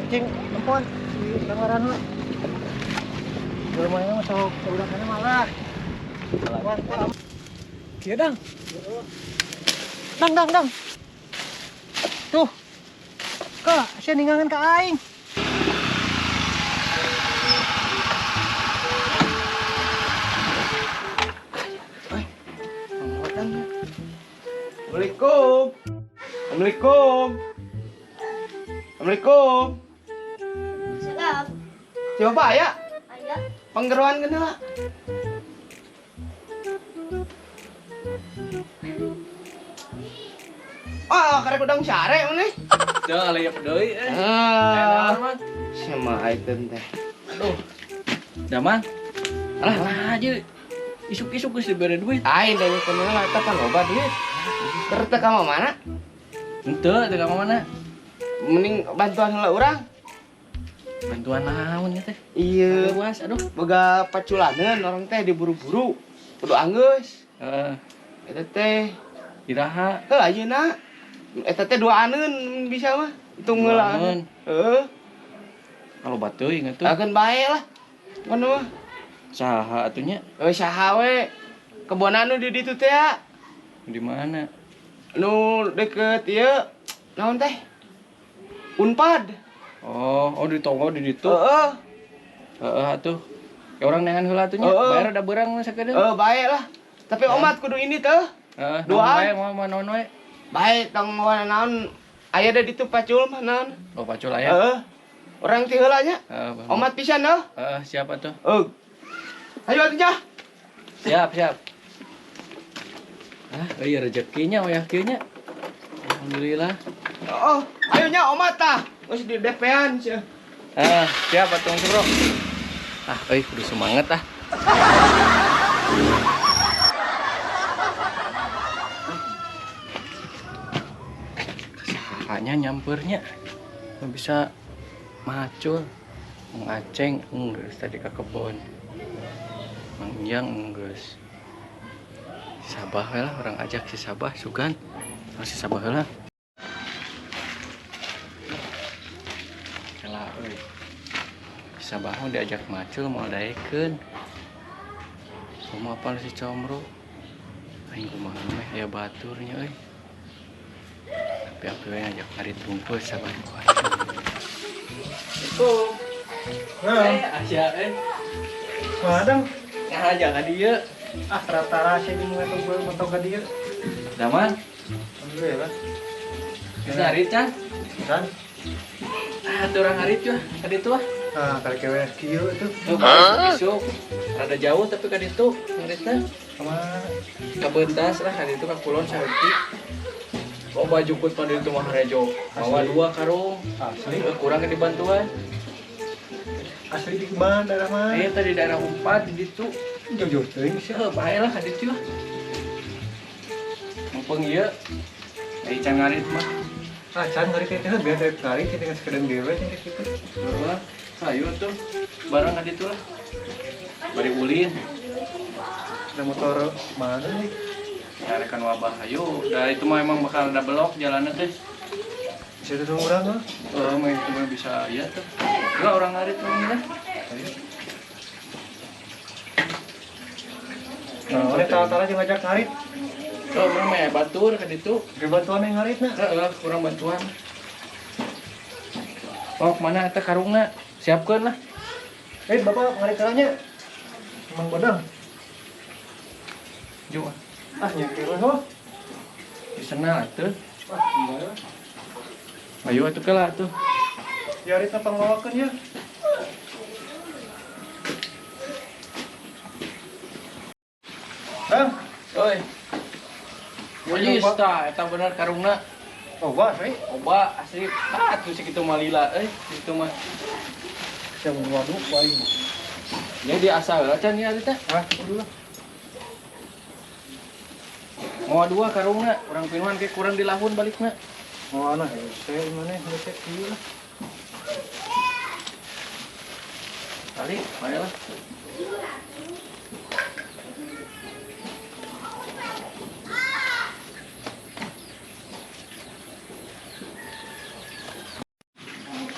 Cing, ampun, si kangaran lah. Lumayan masuk udah kana malah. Wah, kieu dang. Dang, dang, dang. Tuh. Kak, sia ningangan ka aing. Assalamualaikum. Assalamualaikum. Assalamualaikum. Salam. Si bapak aya? Aya. Panggeroan heula. Ah, karek udang sare maneh. Teu aleep deui eh. Ah, Enak mah. sama item teh. Aduh. Damang. Alah lah aja. Isuk-isuk geus dibere duit. Aing dari heula eta pan loba duit. Keur teu ka mana? Henteu teu ka mana? Mending bantuan heula urang. Bantuan naon ieu teh? Iya, Luas aduh. Boga paculaneun orang teh diburu-buru. Kudu anggeus. Heeh. Eta teh Iraha. heuh ayeuna. Eta teh duaaneun bisa mah. Hitung heula. Duaaneun. Heeh. Kalau teuing atuh. Akeun bae lah. Mana mah. Saha atuh nya? Eh saha we. Kebon anu di ditu teh ya. Di mana? Nu deket ieu. Naon teh? Unpad. Oh, oh di tonggo di ditu. Heeh. Heeh atuh. Ya urang neangan heula atuh nya. Heeh. Bayar udah beurang sakedeung. Heeh, bae lah. Tapi omat kudu ini teh. Heeh, Duaan. wae mau mau naon wae. Bae tong mawa naon. Aya da ditu pacul mah naon. Oh, pacul aya. Heeh. Urang ti heula nya. Heeh, Bang. Omat pisan heuh. Heeh, siap atuh. Heeh. Ayo atuh nya. Siap, siap. Ah, iya rezekinya wayah kieu nya. Alhamdulillah. Oh, ayo nya omat tah. Geus di DP-an sia. Ah, siap atuh Bro. Ah, euy kudu semangat ah. Kasahanya nyampernya. Nggak bisa macul. Mang Aceng enggeus tadi ka kebon. Mang Iyang enggeus. Sabah we lah orang ajak si Sabah sugan. Oh, si Sabah heula. Kela euy. Si Sabah mah diajak macul mau daekeun. Kumaha apal si Comro. Aing kumaha meh aya baturnya euy. Tapi apa we ngajak ngarit tungkul Sabah ku aing. Assalamualaikum. Nah, Eh, aya eh. madang. Ngajak ka dieu. Ah, rata-rata sih bingung atau gue motor ka dieu. Daman, Alhamdulillah. bisa ngarit can? Kan? Ah, tuh orang ngarit cuah, ka ditu ah. Ah, kali kewe kieu itu. Tuh, isuk. Rada jauh tapi ka ditu ngaritna. Kemana? Ka Beuntas lah ka ditu ka kulon saeutik. Oh, baju kut mah di ditu mah rejo. Bawa Asli. dua karung. Asli. Eh, kurang ke dibantuan. Asli di mana daerah mana? Eh, tadi daerah Unpad di ditu. Jauh-jauh teuing sih. Heuh, bae lah ka ditu ah. Mumpung ieu. Ai can ngarit mah. Ah, can ngarit teh biar dari kali kita dengan sekedar dewe teh gitu. Heeh. Ayo tuh. Barang ka ditu lah. Bari ulin. Ada motor mana nih? Ya rekan wabah ayo. Da itu mah emang bakal ada belok jalannya teh. Bisa tuh urang mah. Oh, mah itu mah bisa ya tuh. Enggak orang ngarit mah lah. Ayo. Nah, oleh tala-tala jeung ngajak ngarit. Oh, urang mah ya batur ka ditu. Beri bantuan yang ngarit na. Heeh, kurang bantuan. Oh, kemana eta karungna? Siapkeun lah. Eh, bapak ngarit caranya. Emang bodang. Ju. Ah, nyakir lah oh. Di sana atuh. Ah, gimana? Ayo atuh kela atuh. Ya arit apa ngawakeun ya? Bang, Oi. Wajis tah eta bener karungna. oh, wah, asli. Oba asli. Ah, tuh sakitu mah lila euy, kitu mah. Siapa mau waduk aing. Ya di asal heula can ya teh. Ah, kudu lah. Mau dua karungna, urang pinuhan ke kurang di lahun balikna. Mau ana hese mana hese kieu lah. Kali, mari lah.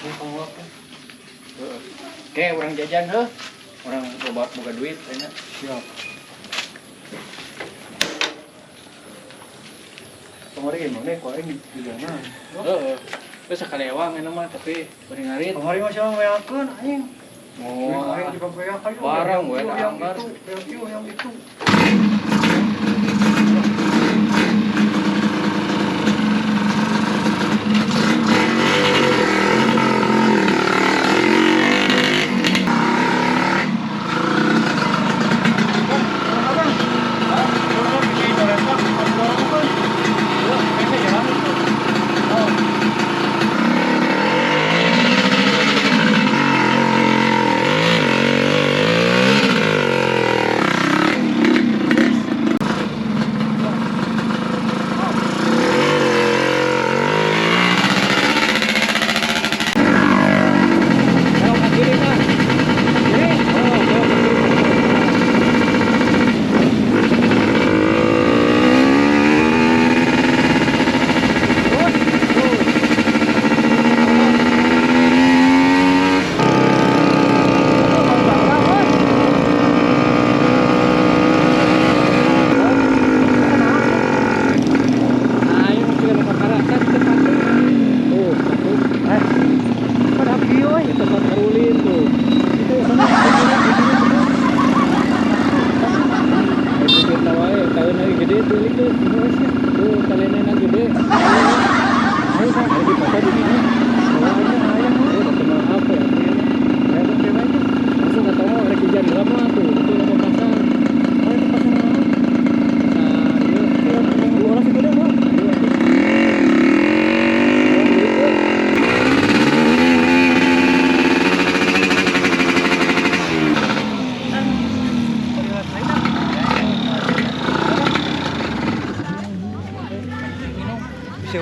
Ini penguapan. Oke, urang jajan heuh. Urang loba boga duit kayaknya. Siap. Kemarin gimana kok aing di jalan. Heeh. Geus sakali ewang enak mah tapi bari ngarit. Kemarin mah siapa beakeun anjing. Oh, aing juga beak ayo. Barang we yang anggar. itu, yang itu, yang itu.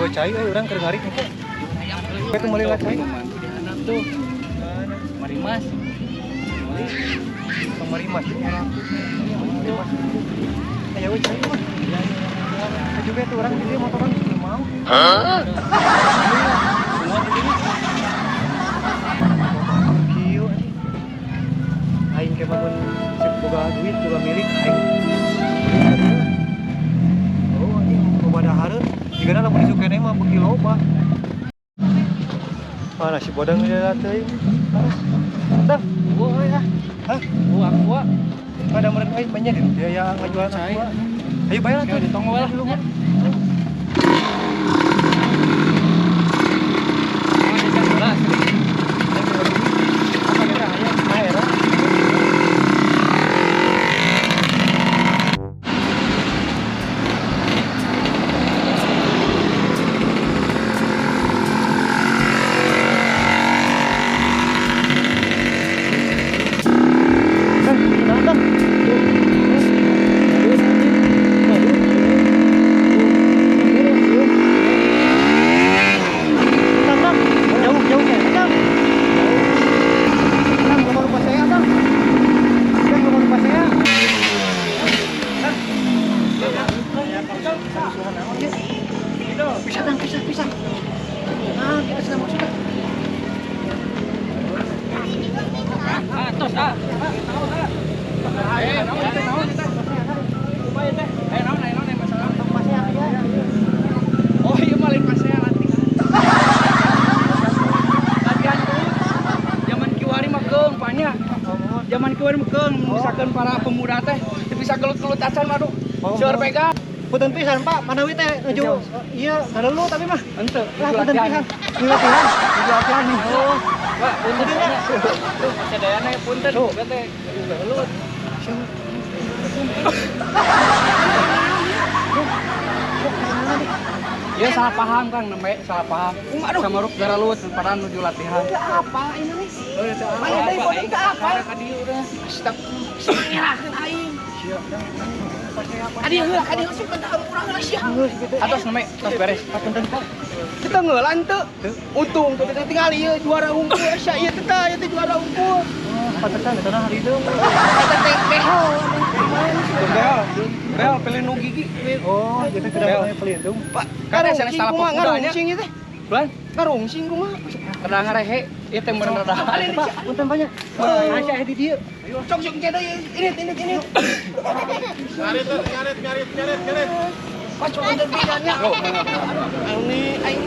Cai, orang keur ngarit nih kok. Itu meuli lah cai. Tuh. Marimas. Marimas. Marimas. Aya we cai mah. Juga tuh orang di motoran mau. Hah? Semua di sini. Kieu anjing. Aing ke bangun sip boga duit, boga milik aing. Oh, anjing loba dahareun. Jigana lamun isuk keneh mah beuki loba. Mana si bodang dia teuing. Dang, Gua euy ah. Hah? Gua aqua. Ada meureun euy banyak dia ya ngajualan aqua. Ayo bayar tuh tuh. Ditong we lah. Bisa dang, bisa, bisa. Nah, kita sedang maksudnya. Ah, tos ah. Eh, naon teh, naon teh. Kumaha teh? Eh, naon, naon masalah. Oh, iya mah lain pasea latihan. Latihan tuh. Zaman kiwari mah keung banyak. Zaman kiwari mah keung misalkan para pemuda teh teu bisa gelut-gelut acan mah aduh. Seueur pegang. Punten pisan Pak, manawi teh nuju ieu ngarelu tapi mah. Henteu, Lah punten pisan. Nuju latihan. Nuju latihan nih. Oh, Pak, punten nya. Tuh, sadayana punten teh gelut. Ya salah paham Kang, namanya salah paham. Aduh. Sama ruk garalut padahal nuju latihan. Apa ini nih? Mana deui bodong teh apa? Ka dieu udah. Astagfirullah. Nyerahkeun aing. Adi heula, adi heula simpen teh ampura heula sia. Atos namanya, tos beres. Punten Pak. Kita ngeulan teu. Untung teu tinggal ieu juara unggul sia ieu teh tah, ieu teh juara unggul. Pantesan eta hari itu. Eta teh behel. Behel, behel pelindung gigi. Oh, gitu tidak boleh pelindung. Pak, Kan ada salah kumaha pemudanya. ngarungsing ieu teh. Bulan. Ngarungsing kumaha? Rada ngarehe, ieu teh meureun rada. Pak, punten banyak. Nah, sia di dieu. Cok cok cek deui, ini. Ngarit ngarit ngarit ngarit ngarit. Pacok bidannya. Anu nih aing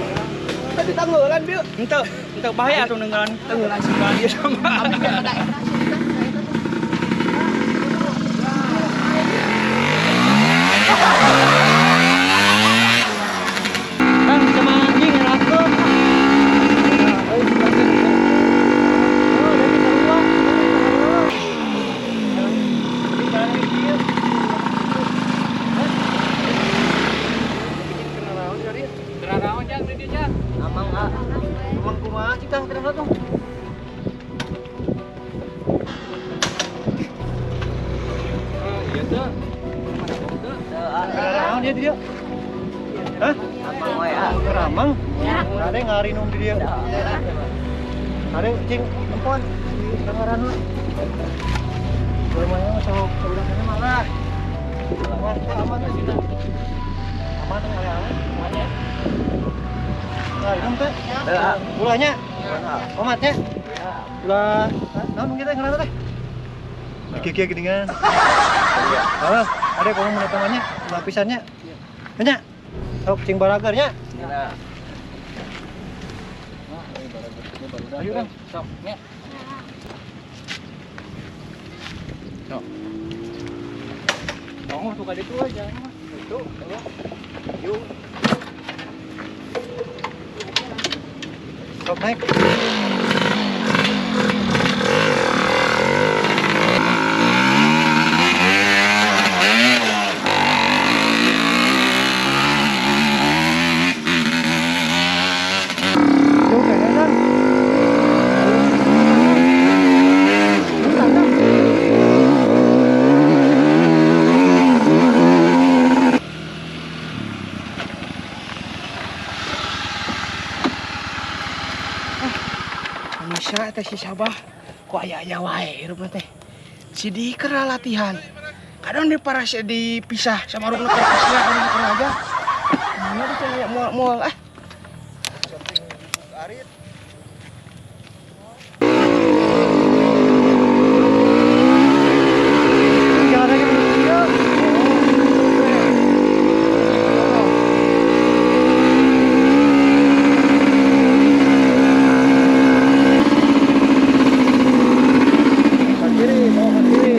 tadi tanggulan bieu. Henteu, henteu bahaya atuh nenggelan. Tanggulan sih Ieu sama. Abi ada eta sih. Kang sama anjing ngerakeun. Oh, dari sarua. Teranaon jang di dieu jang. Amang ah. Amang kumaha cik tah terang tuh. Iya teu. Mana teu? Naon dia di dieu? Hah? Amang we ah. Ramang? Ada ngarinum di dieu. Ada cing empon di sangaran we. Lumayan sama udahnya malah. Aman, aman sih. Aman ale-ale. Aman ya. Ngarinum teh. Ulahnya. Omatnya. Ulah naon kita ngaranna teh? Kieu-kieu geuningan. Hah, ada kalau mun nya, ulah pisannya. Nya. Sok cing barager nya. Ayo Kang, sok nya. Sok. Tonggoh tuh ka ditu we jalan mah. Itu, yuk. Sok naik. Jauh kayaknya, Dang. Bentar, Dang. Manusia teh si Sabah ku aya-aya wae hirup teh. Si dikera latihan. Kadang di paras dipisah sama rukun kertasnya kadang diper aja. Mana tuh aya mual-mual ah. Jangan lagi manusia. Ke kiri, bawa ke kiri.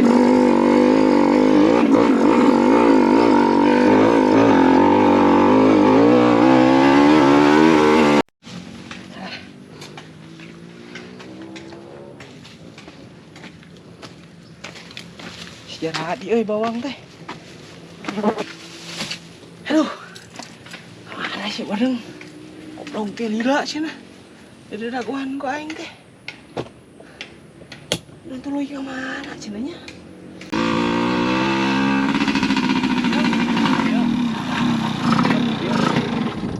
Sejarah hati euy bawang teh. Aduh. Mana sih bareng? Goblok teh lila cenah. Jadi daguan ku aing teh. Dan tuluy ka mana cenah nya?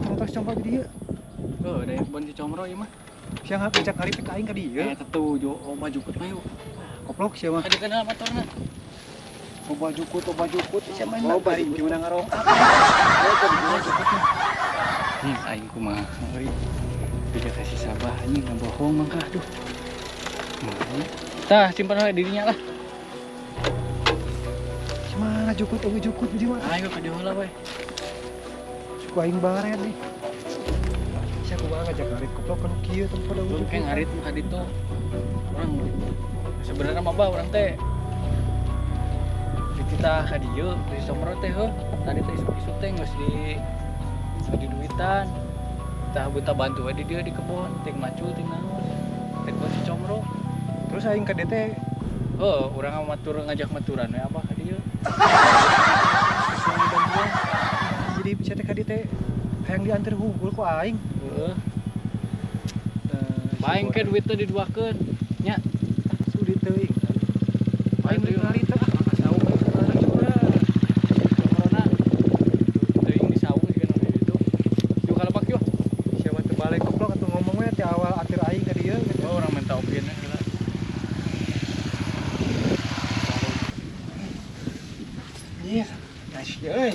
Contoh contoh di dieu. Heuh, da kebon si Comro ieu mah. Siang ngajak ngaripit ka aing ka dieu. Eh, tetu jo oh jukut mah yuk. Koplok sia mah. Adi kenal motorna. Loba jukut, sia mah aing gimana ngarong. Aing kumaha euy. Beda kasih Sabah anjing ngabohong mangkah aduh. Tah simpan we dirinya lah. Gimana jukut euy jukut di mana? Ayo ka dieu heula we. Suku aing baret nih. Sia kumaha ngajak ngarit koplok kan kieu tempat euy Belum jukut. kayak ngarit mah ka ditu. Urang sebenarnya mah bah urang teh dititah ka dieu di Comro teh heuh. Tadi teh isuk-isuk teh geus di duitan. Tah buta bantu we di dieu di kebon, ting macul ting naon. Teh si Comro. Terus aing ka dieu teh Oh, urang matur ngajak maturan we abah ka dieu. jadi sia teh ka dieu teh hayang diantar hungkul ku aing. Heeh. Baing ke duit teh diduakeun. Nya, Sudi teuing. Baing Aing teuing. kali teh ah. Saung Comrona. Teuing di saung juga nu di ditu. Yuk kalebak yuk. Sia mah teu balik koplok atuh ngomong we ti awal akhir aing ka dieu gitu. Oh, orang minta opini heula. Iya, nasi euy.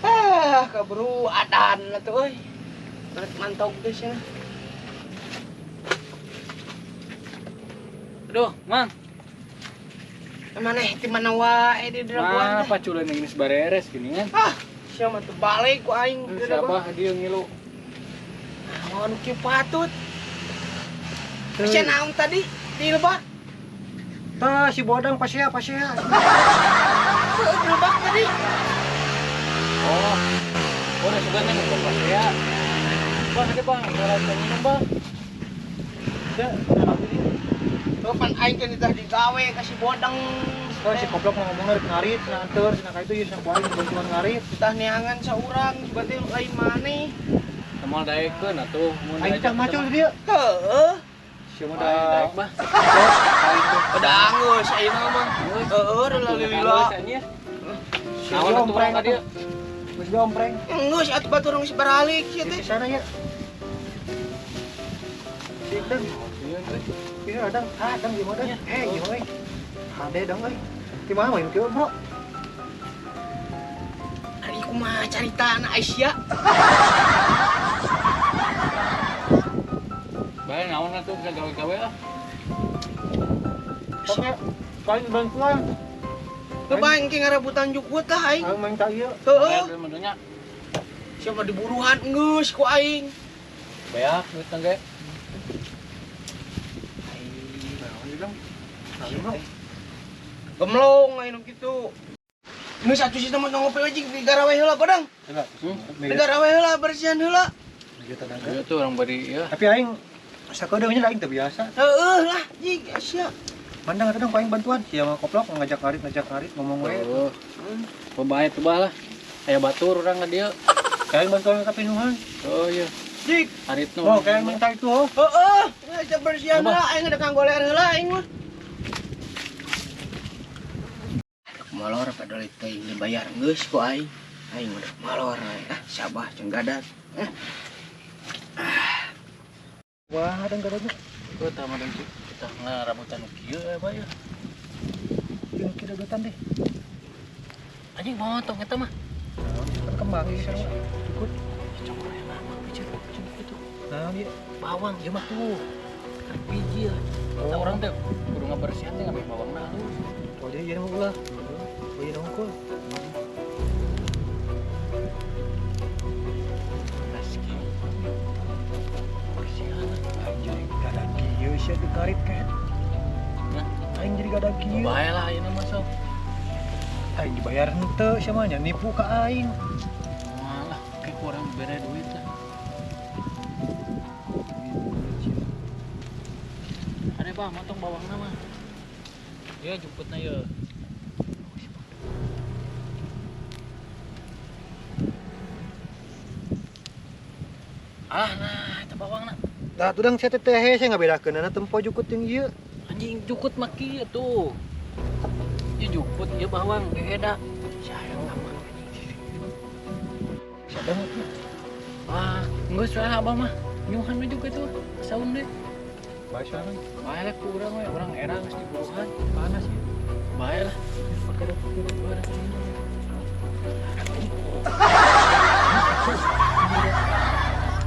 Ah, Keburu adan lah tuh euy. Rek mantog teh sia. Aduh, Mang. Maneh ti mana wae di draguan teh. Ah, paculan yang geus bareres gini kan. Ah, sia mah teu balik ku aing. Siapa dia ngilu? Naon kieu patut. Sia naon tadi di lebak? Tah si bodang pasea pasea. Di lebak tadi. Oh. Oh, udah sugan nih pasea. Bang, ada bang, jalan minum bang. Ya, tuh pan aing kan ditah digawe kasih bodang. Oh, si koplok mau ngomong ngarit ngarit, cenah anteur, cenah ka itu ieu cenah ku aing bantuan ngarit. Tah neangan saurang, berarti lain maneh. Moal daekeun atuh, mun aing tah macul di dieu. Heeh. Sia mah daek bah. Udah anggeus ayeuna mah. Heeh, lila-lila. Naon atuh urang ka dieu? Geus diompreng. Geus atuh batur geus baralik sia teh. Di sana ya. Dang. Iya, dang. Ah, dang gimana? Hei, gimana? Hade dang euy. Di mana main kieu, Bro? Ari kumaha caritana Aisyah? Bae naon atuh bisa gawe-gawe ah. Oke, paling bantuan. Teu bae engke ngarebutan jukut lah aing. Aing main ka ieu. Heeh. Siapa diburuhan geus ku aing. Beak duit ge. Gemlong aing nu kitu. Geus atuh sih mah ngopi we jeung digarawe heula godang. Digarawe heula bersihan heula. Ieu tuh orang bari ieu. Tapi aing sakedeung nya aing teu biasa. Heeh lah jig sia. Mandang atuh dong ku aing bantuan. Sia mah koplok ngajak ngarit ngomong we. Heeh. Bae teu bah lah. Aya batur urang ka dieu. Kayak bantuan ka pinuhan. Oh iya. Jig. Aritno. Oh, kayak minta itu. Heeh. Geus bersihan heula aing ada kang goler heula aing mah. Molor padahal teuing dibayar geus ku aing. Aing udah molor ah sabah jeung gadat. Wah, ada gadatnya. Heuh tah mah kita ngarabutan kieu bae ya. Jeung kieu dagatan deh. Anjing motong eta mah. Kan kembang ieu sarua. Ikut. Cokor ya mah biji kitu. Naon ieu? Bawang ieu mah tuh. Biji lah. Tah urang teh kudu ngabersihan teh ngambil bawangna halus. Oh, jadi mah ulah. Oh, iya nongkol. Bersihan. Aing jadi gada kieu sia dikarit kan. Nah, aing jadi gada kieu. Bae lah ayeuna mah sok. Aing dibayar henteu sia mah nya nipu ka aing. Malah kayak kurang bere duit lah. Ada bah motong bawangna mah. Dia jemputna ye. Ah, nah, eta bawangna. Tah tudang sia teh teh sia ngabedakeunana tempo jukut jeung ieu. Anjing jukut mah kieu tuh. Ieu jukut, ieu bawang beda. Sayang lama anjing. Sadang atuh. Wah, geus we abah mah. Nyuhan we juga tuh, saun deui. Bae sorangan. Bae lah ku urang we, urang era geus diburuhan. Panas ya. Bae lah. Pakai rokok.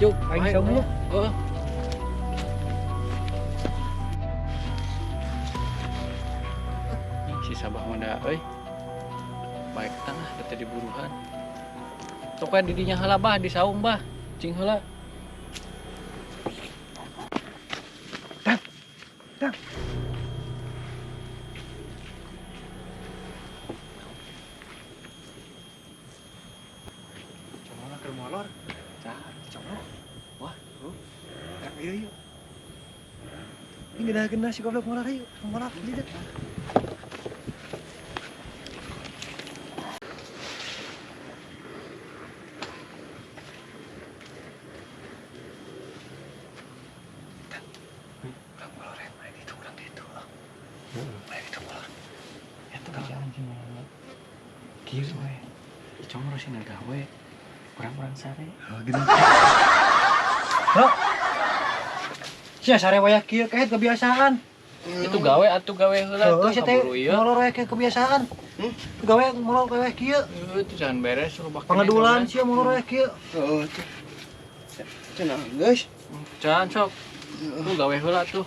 Juk, aing saung. Heeh. Si Sabah mah da euy. Baik tangah da teh diburuhan. Tok we di dinya heula bah di saung bah. Cing heula. Dang. Dang. Comona keur molor. Cah, comno. Wah, Dang ieu yuk. Ini geuna-geuna si goblok molor ayo, molor di dieu. Urang molor ya, mana itu urang di itu. Mana itu molor. Eta anjing molor. Kieu we. Comro sih gawe. Urang-urang sare. Oh, gini. Hah? Sia sare wayah kieu kaet kebiasaan. Itu gawe atuh gawe heula Heeh, tuh sia teh kaburu ieu. Molor we kayak kebiasaan. Gawe molor we kieu. Itu jangan beres loba keneh. Pangadulan sia molor we kieu. Heeh. Cenah geus. Can sok. Tuh gawe heula tuh.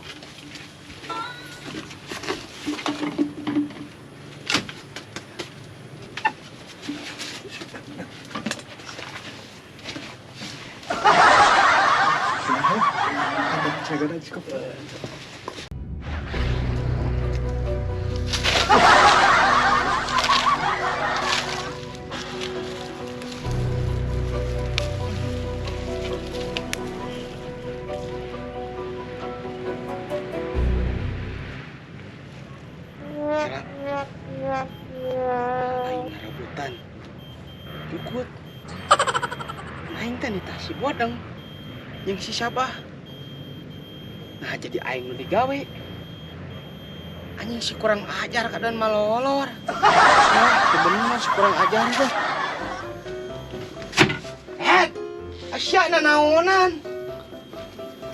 Aing ngarebutan. Jukut. Aing teh nitah si Bodeng jeung si Sabah. Nah jadi aing nu digawe. Anjing si kurang ajar kadang malolor. Nah, teu bener si kurang ajar teh. Het. Asya nanaonan.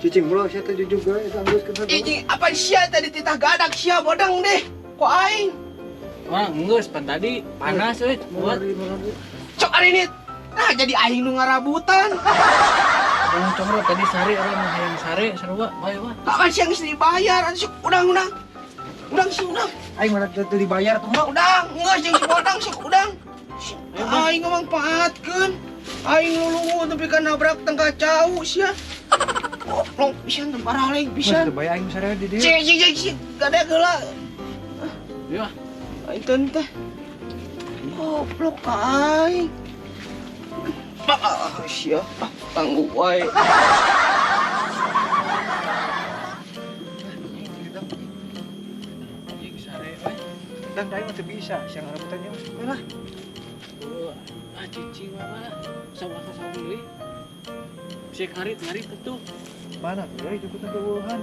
Cicing bro, sia teh jujur gawe eta geus kenal. Ih, apa sia tadi titah gadak sia Bodeng deh. Kok aing? Wah, geus pan tadi panas euy. Buat Cok ari ini. Nah jadi aing nu ngarabutan. urang comro tadi sare urang hayang sare sarua bae wah. Kapan siang geus dibayar atuh sok udang udang. Udang sih udang. Aing mana teu dibayar tuh mah. Udang, geus jeung si Bodang sok udang. Aing ngomongpaatkeun. Aing lulungu nepi ka nabrak tengkah cau sia. Goblok pisan teu paraleng Geus pisan. teu bayar aing sare di dieu. Cik cik cik cik gade heula. Ya, Aing teh teh. Goblok ka aing. Ah, sia, ah, tangguh wae. anjing sare euy. Dan aing mah teu bisa, sia ngarebutan nya mah lah. Ah, cicing mah lah. Sawa ka sawa deui. Bisa ngarit-ngarit atuh. Mana tuh euy jukutna geueuhan.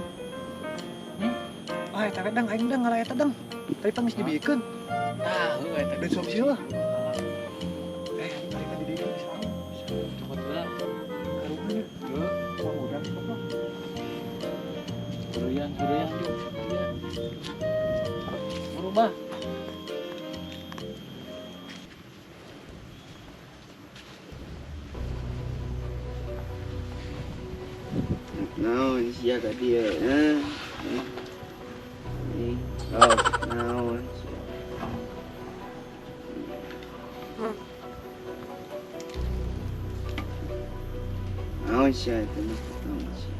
Ah, eta dang aing dang ngalah eta dang. Tapi pang geus dibikeun. Tah, heuh eta. Dan suami sia lah. Tarik tadi di dieu bisa. Cokot heula. Karungan ya. Heuh, Wah, urang sih goblok. Heureuyang, heureuyang juk. Iya. Berubah. Naon sia ka dieu, heh. Oh, naon sia. Naon sia eta mah, naon sia.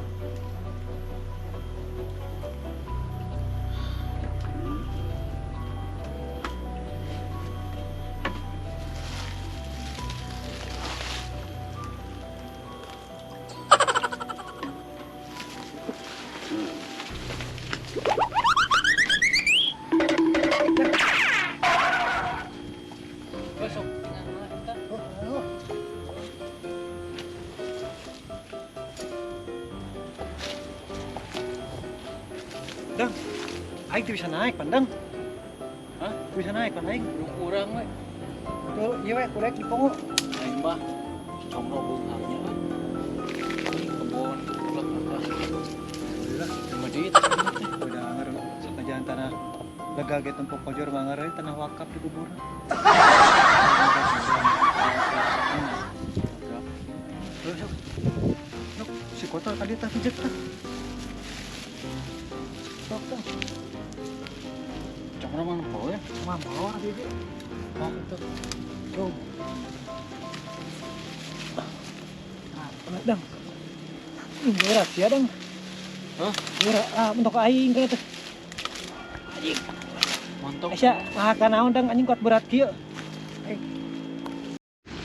Besok tinggal heula eta. Oh, Dang, aing teu bisa naik pandang. Hah? Teu bisa naik pan aing. Nu urang we. Tuh, ieu we kurek di pongo. Aing mah comro beungharnya euy. Kebon goblok lah. Alhamdulillah, Medit teh. udah anger sakajahan tanah lega ge tempo kojor mangar euy tanah wakaf di kubur. Terus sok. Sok, si kotor tadi tah pijet tah. Sok tah. Comro mah nempo ya. Mamor di dieu. Oh, itu. Tuh. Ah, dang. Berat sia dang. Hah? Berat ah mentok aing kana teh. Anjing. Montok. Sia, mah naon dang anjing kuat berat kieu.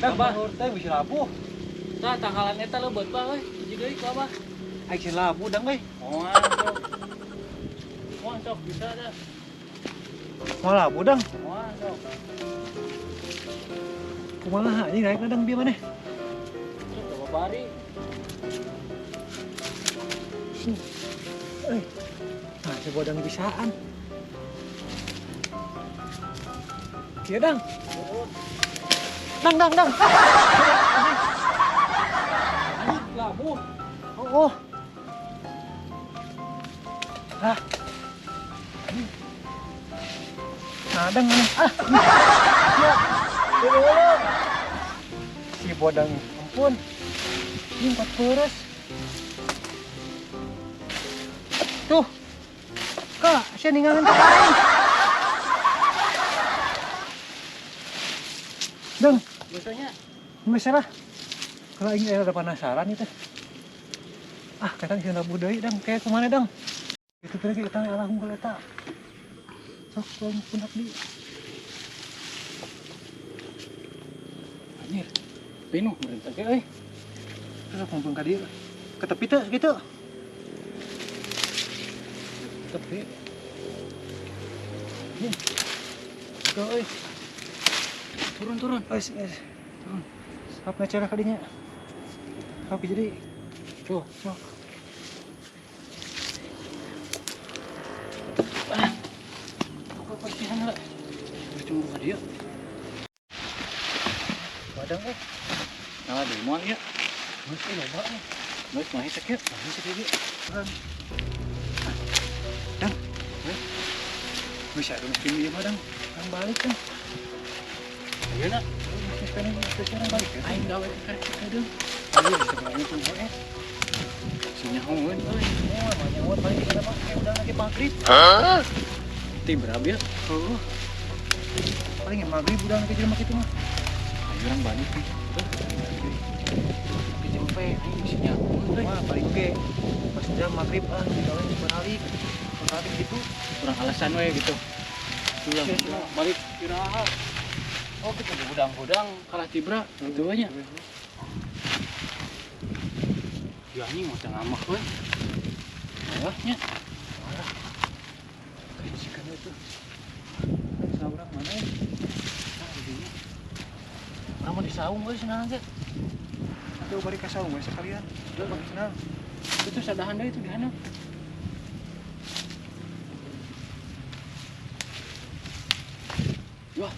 Dang, Abah. bangur teh bisa labuh. Tah tangkalan eta leubeut bah euy. Hiji deui ku abah. Aing sih labuh dang euy. Moal sok. Moal sok bisa dah. Moal labuh dang. Moal sok. Kumaha anjing naik dang bieu maneh? Sok coba bari. Euy. Nah, si bodang bisaan. Kieu dang. Dang dang dang. Anjing labuh. Oh, oh. Ah. Nadang mana? Ah. Ya. Si bodang ampun. Ini 4 peres. Tuh. Kak, saya ninggalin ke aing. Dang, biasanya misalnya kalau ini ada penasaran itu. Ah, kata si labu deui dang, kayak kemana dang? Itu tadi kita alah unggul eta. Sok tolong pundak di. Anjir. Pinuh merintah ge euy. Terus ngumpul ka dieu. Ke tepi teh gitu. Tepi. Nih. Go euy. Turun turun. Euy, turun. Sok ngacara ka dinya. Sok jadi tuh, sok. Ah. Kok pasihan heula. Bercumbu ka dieu. Badang euy. Nah, di moal ieu. Geus euy loba euy. Geus mah cek ieu. Mah cek ieu. Dang. Bisa dong tim ieu mah dang. Dang balik kan. Ayeuna geus pengen geus balik ya. Aing gawe karek ka deung. Ayo sebenarnya tuh eh. Sinyahoeun euy. Oh, mah nyawa paling kita mah kayak udah lagi maghrib. Hah? Ti berapa ya? Heeh. Paling yang maghrib udah lagi jelema kitu mah. Ayo urang balik nih. Tapi jempe aing bisa nyahoeun euy. Wah, paling oke. Pas jam maghrib ah digawe geus balik. Balik gitu. Kurang alasan we gitu. Pulang balik iraha. Oh, kita di gudang-gudang kalah tibra gitu we nya. Ya anjing mau tengah euy. Malah nya. Malah. Kejikan itu. Saurang mana? Nah, di dinya. Urang mah di saung euy senang ge. Atuh balik ka saung we sekalian. Udah, balik senang. Itu sadahan deui itu di handap. Wah.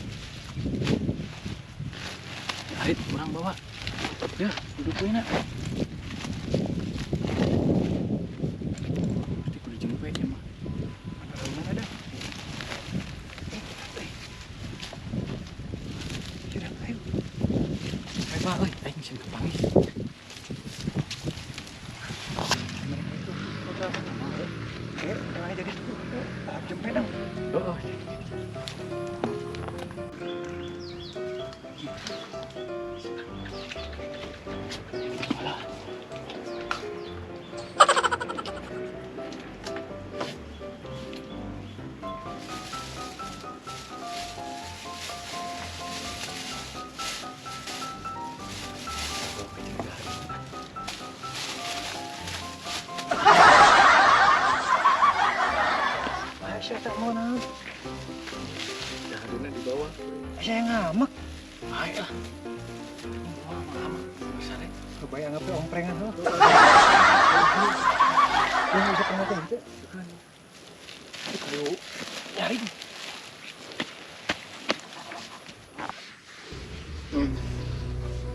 Arit urang bawa. Ya, duduk we na. Pasti kudu jempe ieu mah. Ada mana ada? Kira ayo. Ayo Pak, euy, aing sieun kapanggih. Mereka itu oke, jadi tahap jempe dong. Heeh. Alah. Saya tak mau naon. Dahaduna di bawah. Saya ngamek. Ayo lah. Wah, ngamek. Bisa deh. Kebayang apa omprengan heuh. Dia nggak bisa pengotin gitu. Kudu nyaring.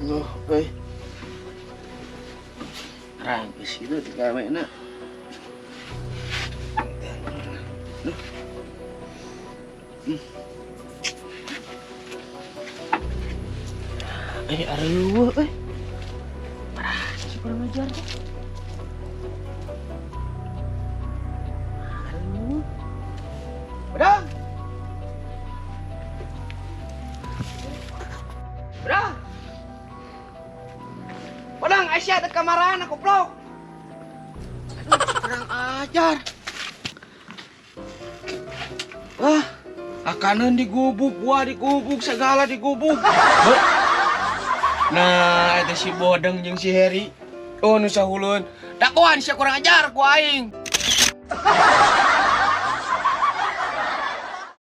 Loh, euy. Rangkes itu digawena. Duh. Aruh euy. Parah, si kurang ajar teh. Aruh. Badang. Badang. Badang, Aisyah teh kamarana goblok. Aduh, si kurang ajar. Wah, akaneun digubuk, buah digubuk, segala digubuk. Nah, eta si Bodeng jeung si Heri. Oh, nu sahuleun. Dagoan sia kurang ajar ku aing.